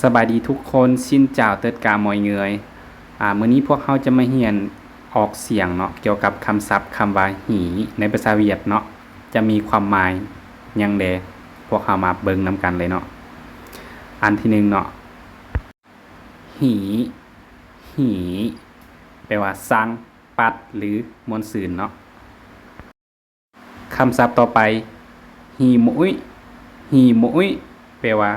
ສະບາຍດີທຸກຄົນ, xin chào tất cả mọi người. ອາ, ມື້ນີ້ພວກເຮົາຈະມາຮຽນອອກສຽງເນາະ, ກ່ຽວກັບຄຳສັບຄຳວ່າ hỉ ໃນພາສາຫວຽດເນາະ, ຈະມີຄວາມໝາຍຫຍັງແດ່? ພວກເຮົາມາເບິ່ງນຳກັນເລີຍເນາະ. ອັນທີໜຶ່ງເນາະ, hỉ, hỉ ແປວ່າຊ່າງ, ປັດ ຫຼື ມ່ວນຊື່ນເນາະ. ຄຳສັບຕໍ່ໄປ, hỉ mũi, hỉ mũi ແປວ່າ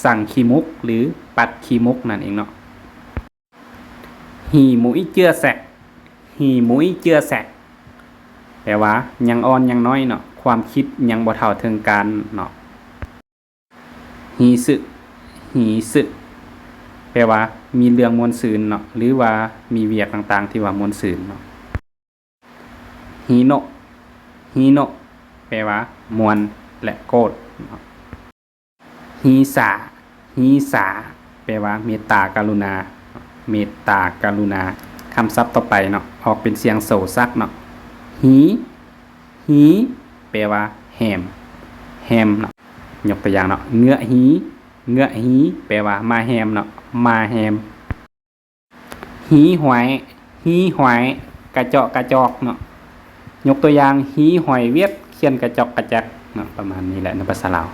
ຊ່າງຂີ້ມຸກ ຫຼື ປັດຂີ້ມຸກນັ້ນເອງເນາະ. Hỉ mũi chưa sạch, hỉ mũi chưa sạch ແປວ່າຍັງອ່ອນຍັງນ້ອຍເນາະ, ຄວາມຄິດຍັງບໍ່ເທົ່າເຖິງການເນາະ. Hỉ sự, hỉ sự ແປວ່າມີເລື່ອງມ່ວນຊື່ນເນາະ ຫຼືວ່າມີວຽກຕ່າງໆທີ່ວ່າມ່ວນຊື່ນເນາະ. Hỉ nộ, hỉ nộ ແປວ່າມ່ວນ ແລະ ໂກດເນາະ. Hỉ xả, hỉ xả ແປວ່າເມດຕາກະລຸນາ, ເມດຕາກະລຸນາ. ຄຳສັບຕໍ່ໄປເນາະ, ອອກເປັນສຽງໂສສັກເນາະ. Hỉ, hỉ ແປວ່າແຮມ, ແຮມເນາະ. ຍົກຕົວຢ່າງເນາະ, ngựa hỉ, ngựa hỉ ແປວ່າມ້າແຮມເນາະ, ມ້າແຮມ. Hỉ hoài, hỉ hoài ກະເຈາະກະຈອກເນາະ. ຍົກຕົວຢ່າງ, hỉ hoài viết khuôn ກະຈອກກະແຈກເນາະ, ປະມານນີ້ແຫຼະໃນພາສາລາວ.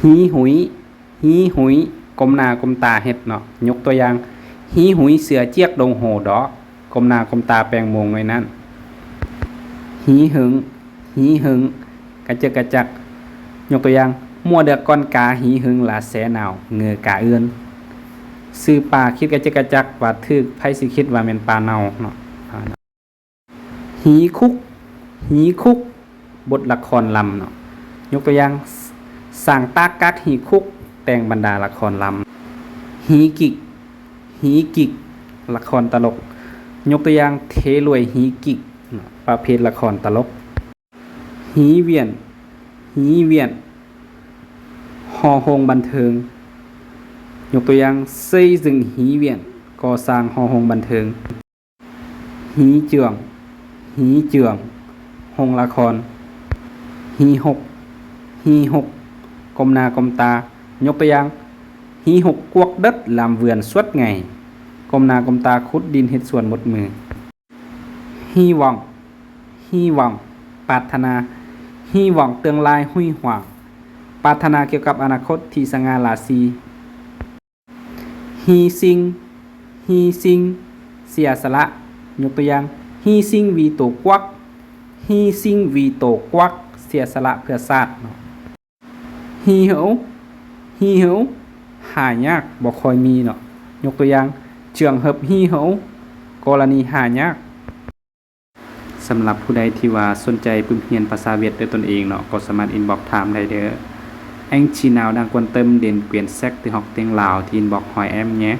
Hí húi, hí húi ກົ້ມໜ້າກົ້ມຕາເຮັດເນາະ. ຍົກຕົວຢ່າງ, hí húi sửa chiếc đồng hồ đó, ກົ້ມໜ້າກົ້ມຕາແປງໂມງໜ່ວຍນັ້ນ. Hí hửng, hí hửng ກະເຈິກກະຈັກ. ຍົກຕົວຢ່າງ, mua được con cá hí hửng là sẽ nào ngờ cả ươn. ຊື້ປາຄິດກະເຈິກກະຈັກວ່າຖືກ, ໃຜຊິຄິດວ່າແມ່ນປາເນົ່າເນາະ. Hí khúc, hí khúc ບົດລະຄອນລຳເນາະ. ຍົກຕົວຢ່າງ, sáng tác các hí khúc ແຕ່ງບັນດາລະຄອນລຳ. Hí kịch, hí kịch ລະຄອນຕະຫຼົກ. ຍົກຕົວຢ່າງ, thế lùi hí kịch ປະເພດລະຄອນຕະຫຼົກ. Hí viện, hí viện ຫໍໂຮງບັນເທີງ. ຍົກຕົວຢ່າງ, xây dựng hí viện ກໍ່ສ້າງຫໍໂຮງບັນເທີງ. Hí trường, hí trường ໂຮງລະຄອນ. Hí hục, hí hục ກົ້ມໜ້າກົ້ມຕາ. ຍົກຕົວຢ່າງ, hí hục cuốc đất làm vườn suốt ngày ກົ້ມໜ້າກົ້ມຕາຂຸດດິນເຮັດສວນໝົດມື້. Hy vọng, hy vọng ປາດຖະໜາ. Hy vọng tương lai huy hoàng ປາດຖະໜາກ່ຽວກັບອະນາຄົດທີ່ສະຫງ່າລາສີ. Hy sinh, hy sinh ເສຍສະຫຼະ. ຍົກຕົວຢ່າງ, hy sinh vì tổ quốc, hy sinh vì tổ quốc ເສຍສະຫຼະເພື່ອຊາດເນາະ. Hy hữu, hy hữu ຫາຍາກ, ບໍ່ຄ່ອຍມີເນາະ. ຍົກຕົວຢ່າງ, trường hợp hy hữu ກໍລະນີຫາຍາກ. ສຳລັບຜູ້ໃດທີ່ວ່າສົນໃຈປຶ້ມຮຽນພາສາຫວຽດດ້ວຍຕົນເອງເນາະ, ກໍສາມາດອິນບັອກຖາມໄດ້ເດີ້. Anh chị nào đang quan tâm đến quyển sách tự học tiếng Lào thì inbox hỏi em nhé.